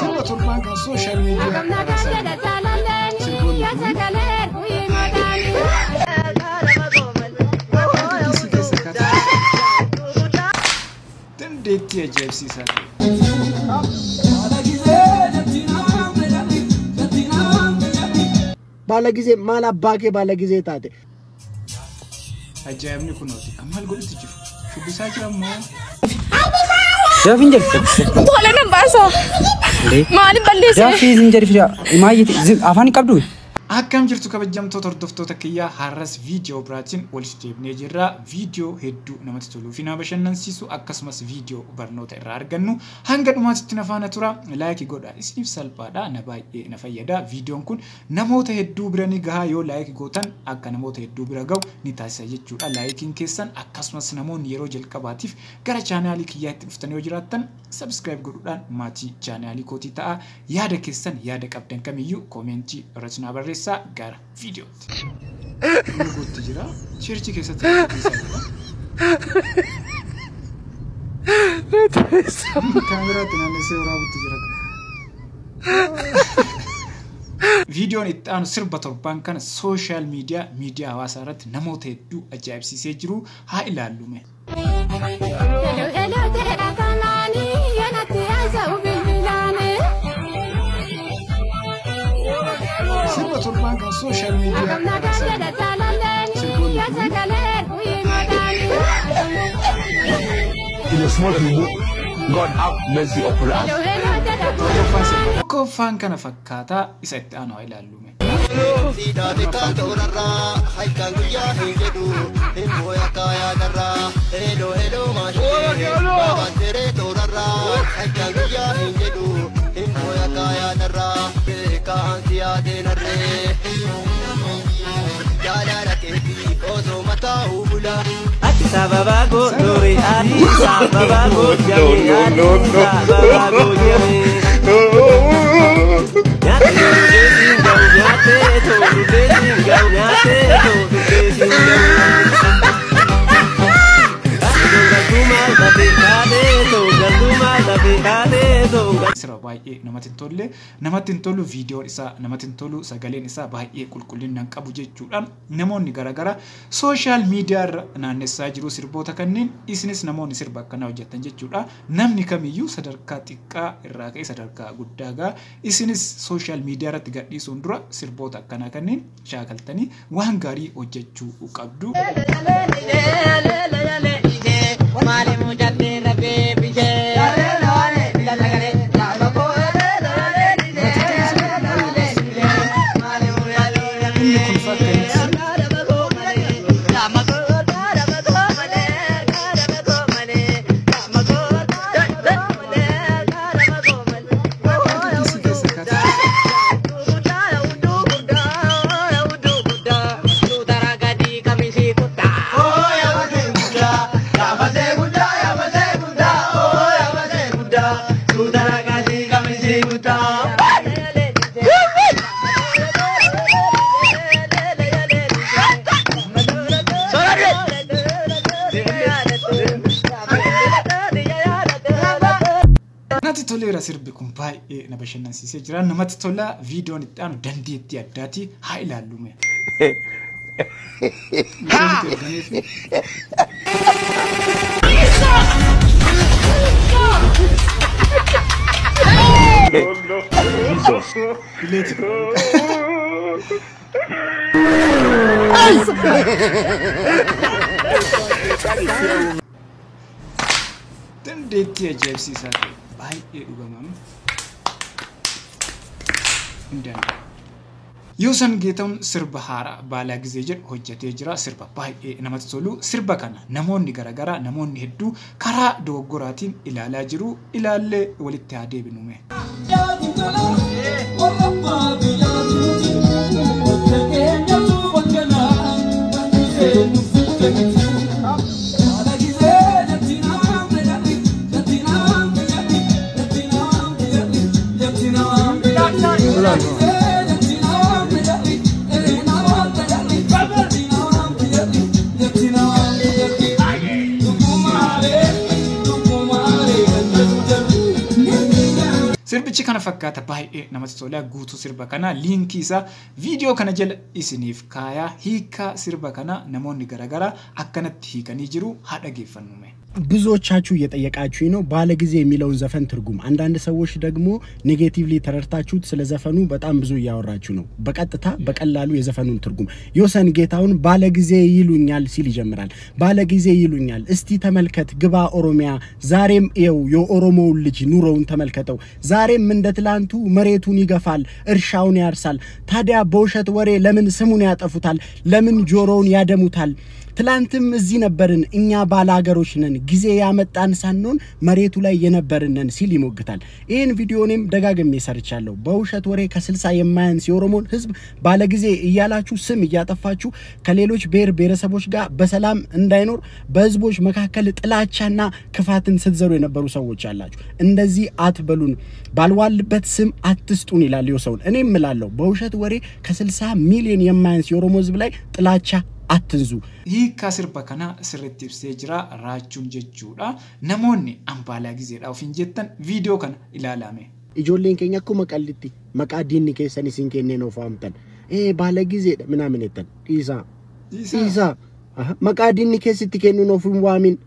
Sirba torbaan kan social media sirboonni kun keessa kaata. Dandeettii ajaa'ibsiisaa ta'e. Baala gisee maal abbaa kee baala gisee taate. Ajaa'ibni kunooti. Maal godhutti jiru? Shubbisaa jira moo? Daafin jedhu. Tola nan baasa. Maaliif balleesse? Daafii hin jedhi fida. Maayyiti afaan hin qabdu. Akkam jirtu, kabajamtoota hordoftoota kiyyaa? Har'as viidiyoo biraatiin walitti deebinee jirra. Viidiyoo hedduu namatti toluu fi nama bashannansiisu, akkasumas viidiyoo barnoota irraa argannu hanga dhumaatitti na faana tura. Like godha. Isiniif salphaadha. Na baay'ee na fayyada. Viidiyoon kun namoota hedduu bira ni gaha. Yoo like gootan akka namoota hedduu bira gahu ni taasisa jechuudha. Likeiin keessan, akkasumas namoonni yeroo jalqabaatiif gara chaanaalii kiyyaatti dhuftan yoo jiraattan, subscribe godhuudhaan maatii chaanaalii kootii ta'a. Yaada keessan, yaada qabdan kamiyyuu comment irratti naa barreessaa. Gara viidiyootti. Dhuguutti jira. Church keessatti shubbisaa jira. Kaameraatti naannessee waraabutti jira. Viidiyoon itti aanu sirba torbaan kana social media, miidiyaa hawaasaa irratti namoota hedduu ajaa'ibsiisee jiru haa ilaallume. Hello hello jedha kanaani yanatti haasa'u bilbilaani. Sirba torbaan kan social media Nagaa jedha jaalalleeni yaa sagalee uyimoodhaani. In a small people, God have mercy upon us. Hello hello jedha. Tokkoffaan kana fakkaataa, isa itti aanu haa ilaallume. Siidaa xiqqaa toorarraa halkan guyyaa hin jedhu hin booya yaadarraa heloo heloo maashee baabaan teree toorarraa halkan guyyaa hin jedhu hin booya yaadarraa beekaan si yaadeenarree jaalala keetii osoo mataa bula. Addis Ababa gootore, Addis Ababa goojjame, Addis Ababa goojjame. Nyaatee dhufee gahu, nyaatee dhufee gahu, nyaatee dhufee gahu. Galtumaa lafee kaatee too, galtumaa lafee kaatee too. Sirba baay'ee namatti hin tolle, namatti hin tolu. Viidiyoon isaa namatti hin tolu, sagaleen isaa baay'ee qulqullina hin qabu jechuudha. Namoonni garaagaraa social media irra naannessaa jiru sirboota kanneen. Isinis namoonni sirba akkanaa hojjetan jechuudha. Namni kamiyyuu sadarkaa xiqqaa irraa ka'e sadarkaa guddaa ga'a. Isinis social media irratti gadhiisuun dura sirboota akkanaa kanneen shaakaltanii waan gaarii hojjechuu qabdu. Maali mucatee rafee bishee. Inni kun fakkaatti. Harka keessa kaata. Natti toleera, sirbi kun baay'ee na bashannansiisee jira. Namatti tola. Viidiyoon itti aanu dandeettii addaati, haa ilaallume. Meeshaan ergameef. Jesus. Bileeti. Dandeettii ajaa'ibsiisaa ta'e, baay'ee dhugaman hin danda'u. Yoosan Geetahuun sirba haaraa Baalaa Gizee jedhu hojjetee jira. Sirba baay'ee namatti tolu. Sirba kana namoonni garaagaraa, namoonni hedduu karaa dogoggoraatiin ilaalaa jiru. Ilaallee walitti haa deebinume. Sirbichi kana fakkaata, baay'ee namatti tola. Guutuu sirba kana liinkii isaa viidiyoo kana jala isiniif kaayaa. Hiikaa sirba kana namoonni garaagaraa akkanatti hiikanii jiru, haa dhageeffannu mee. ብዙዎቻችሁ እየጠየቃችሁኝ ነው ባለጊዜ የሚለውን ዘፈን ትርጉም። አንዳንድ ሰዎች ደግሞ negatively ተረድታችሁት ስለ ዘፈኑ በጣም ብዙ እያወራችሁ ነው። በቀጥታ በቀላሉ የዘፈኑን ትርጉም ዮሰን ጌታሁን ባለጊዜ ይሉኛል ሲል ይጀምራል። ባለጊዜ ይሉኛል፣ እስቲ ተመልከት፣ ግባ ኦሮሚያ፣ ዛሬም እየው የኦሮሞውን ልጅ ኑሮውን ተመልከተው። ዛሬም እንደ ትላንቱ መሬቱን ይገፋል፣ እርሻውን ያርሳል። ታዲያ በውሸት ወሬ ለምን ስሙን ያጠፉታል? ለምን ጆሮውን ያደሙታል? ትላንትም እዚህ ነበርን፣ እኛ ባላገሮች ነን፣ ጊዜ ያመጣን ሳንሆን መሬቱ ላይ የነበርን ነን ሲል ይሞግታል። ይህን ቪዲዮ እኔም ደጋግሜ ሰርቻለሁ። በውሸት ወሬ ከ60 የማያንስ የኦሮሞን ሕዝብ ባለጊዜ እያላችሁ ስም እያጠፋችሁ ከሌሎች ብሔር ብሔረሰቦች ጋር በሰላም እንዳይኖር በህዝቦች መካከል ጥላቻና ክፋትን ስትዘሩ የነበሩ ሰዎች አላችሁ። እንደዚህ አትበሉን፣ ባልዋልበት ስም አትስጡን ይላል ዮሰን። እኔም እላለሁ በውሸት ወሬ ከ60 ሚሊዮን የማያንስ የኦሮሞ ሕዝብ ላይ ጥላቻ አትንዙ። Hiikkaa sirba kanaa sirriitti ibsee jira raachuun jechuudha. Namoonni ambaalaa gizeedha ofiin jettan viidiyoo kana ilaalame. Ijoolleen keenya akkuma qallitti maqaa diinni keessan isin kenneen of waamtan. Ee, baala gizeedha minaamin jettan, dhiisaa. Dhiisaa. Aha. Maqaa diinni keessatti kennuun of hin waamin.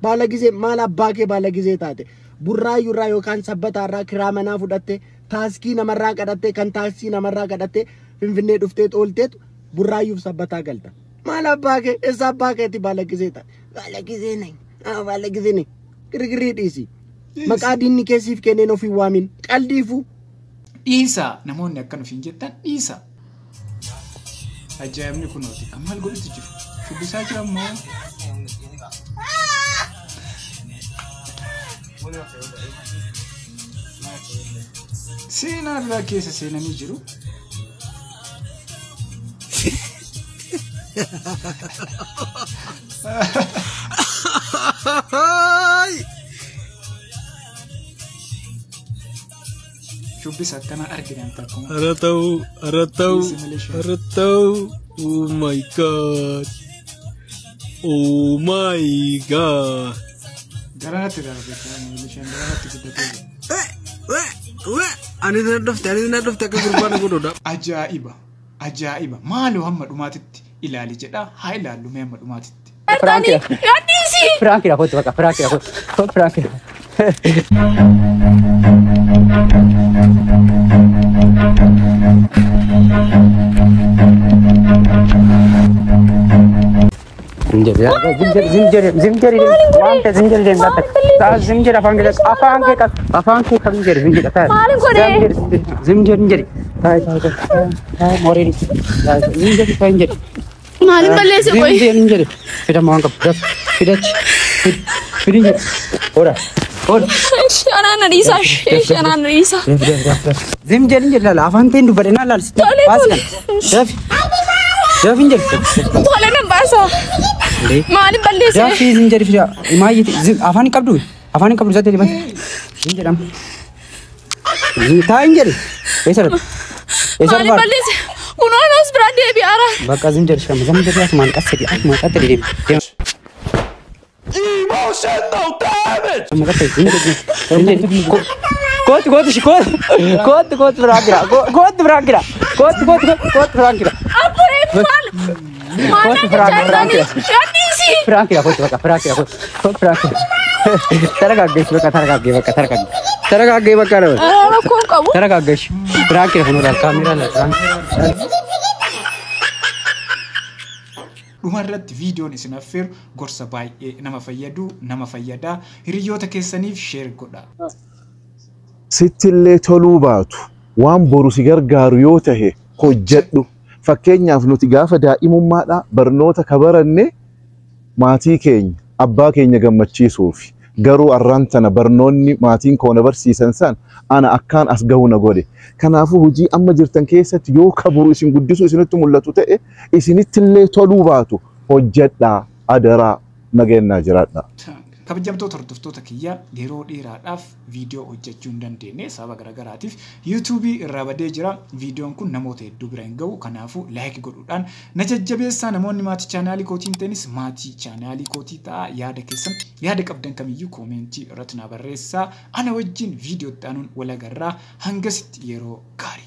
Baala gizee, maal abbaa kee baala gizee taate? Burraayyurraa yookaan sabbataarraa kiraa manaa fudhatte, taaskii namarraa kadhatte, kan taaksii namarraa kadhatte Finfinnee dhuftee xoolteetu Burraayyuuf Sabbataa galta. Maal abbaa kee, eessa abbaa keetti baala gizee taate? Baala gizee nayi. Baala gizee nayi. Girgirii dhiisi. Maqaa diinni keessiif kenneen of hin waamin. Qaldiifuu. Dhiisaa, namoonni akkan ofiin jettan dhiisaa. Ajaa'ibni kunooti. Kan maal godhutti jiru? Shubbisaa jira moo? Seenaa biraa keessa seenanii jiru. Shubbisa akkanaa arginaan takkuma. ኧረ ተው፣ ኧረ ተው፣ ኧረ ተው! Oh my God, oh my God! Garanatti darbe, isheen garanatti guddatee jira. Ani na dhufte, ani na dhufte, akka gurbaan godhudha. Ajaa'iba! Ajaa'iba! Maaloo hamma dhumaatitti ilaali jedha, haa ilaallu mee hamma dhumaatitti. Gadhiisi! Prankiidha, kootu bakka prankiidha, kootu prankiidha. Zim jedhi, zim jedhi, zim jedhi, zim jedhi, waan ta'e zim jedhi, deemtaa takka. Zim jedhi, afaan kee, afaan kee qab, afaan kee qabin jedhi, zim jedhi, taa'e. Maalin godhe? Zim jedhi, jedhi, taa'e, taa'e, taa'e, taa'e, moreeni. Zim jedhi, taa'e, jedhi. Maalin balleesse qoy? Zim jedhi, jedhi. Fidama waan qabu, daf, fidachi, fid, fidin jedhi. Ora, ora. Anaan na dhiisaa, anaan na dhiisaa. Daf, daf, daf, daf. Zim jedhi, jedhi, laala, afaan ta'een dubbadhe naa laal. Tole, tole. Daf, daf hin jedhi. Tole, nan baasa. Maalin balleesse? Dafii, zim jedhi, fida. Maayyiti, zim, afaan hin qabdu, afaan hin qabdu, zaatti deeman. Zim jedhama. Zim, taa'e hin jedhi. Eessa dhaqu? Eessa Maalin dhufaa? balleesse? Kunoo anas biraan deebi'aara. Bakka zim jedhi, shama, zim jedhi, asumaan qassadi, asumaan qaxxadi deema. Deema. Amma qaxxadi, zim jedhi, zim jedhi. Kootu, kootu, shi, kootu, kootu, kootu, biraan jira, kootu, biraan jira, kootu, kootu, kootu, biraan jira. Abboree, maal? Maal Kootu, naan biraan, jechaa biraan jirtanii? jira. Gadhiisi! Prankiidha, kootu bakka prankiidha, kootu, kootu, prankiidha. ተረጋጋሽ በቃ ተረጋጋይ፣ በቃ ተረጋጋይ፣ ተረጋጋይ፣ በቃ ነው። ኧረ rakkoon qabu. ተረጋጋሽ። Prankiidha kun, laal kaameraa, laal prank. Dhumarratti viidiyoon isin affeeru gorsa baay'ee nama fayyadu, nama fayyadaa, hiriyoota keessaniif share godha. Sittillee toluu baatu, waan boru si gargaaru yoo tahe hojjedhu. Fakkeenyaaf, nuti gaafa daa'imummaadhaa barnoota ka baranne maatii keenya, abbaa keenya gammachiisuufi. Garuu arraan tana barnoonni maatiin koo na barsiisan san ana akkaan as gahu na godhe. Kanaafuu hojii amma jirtan keessatti yoo ka boru isin guddisuu isinitti mul'atu ta'e, isinittillee toluu baatu, hojjedhaa, adaraa, nageenyaa jiraadhaa. Kabajamtoota hordoftoota kiyyaa, yeroo dheeraadhaaf viidiyoo hojjechuu hin dandeenye. Sababa garaagaraatiif yuutuubii irraa badee jira. Viidiyoon kun namoota hedduu bira hin gahu. Kanaafuu like godhuudhaan na jajjabeessaa. Namoonni maatii chaanaalii kootii hin ta'anis maatii chaanaalii kootii ta'a. Yaada keessan, yaada qabdan kamiyyuu koomentii irratti na barreessaa. Ana wajjin viidiyoo itti aanuun wal agarraa. Hangasitti yeroo gaarii.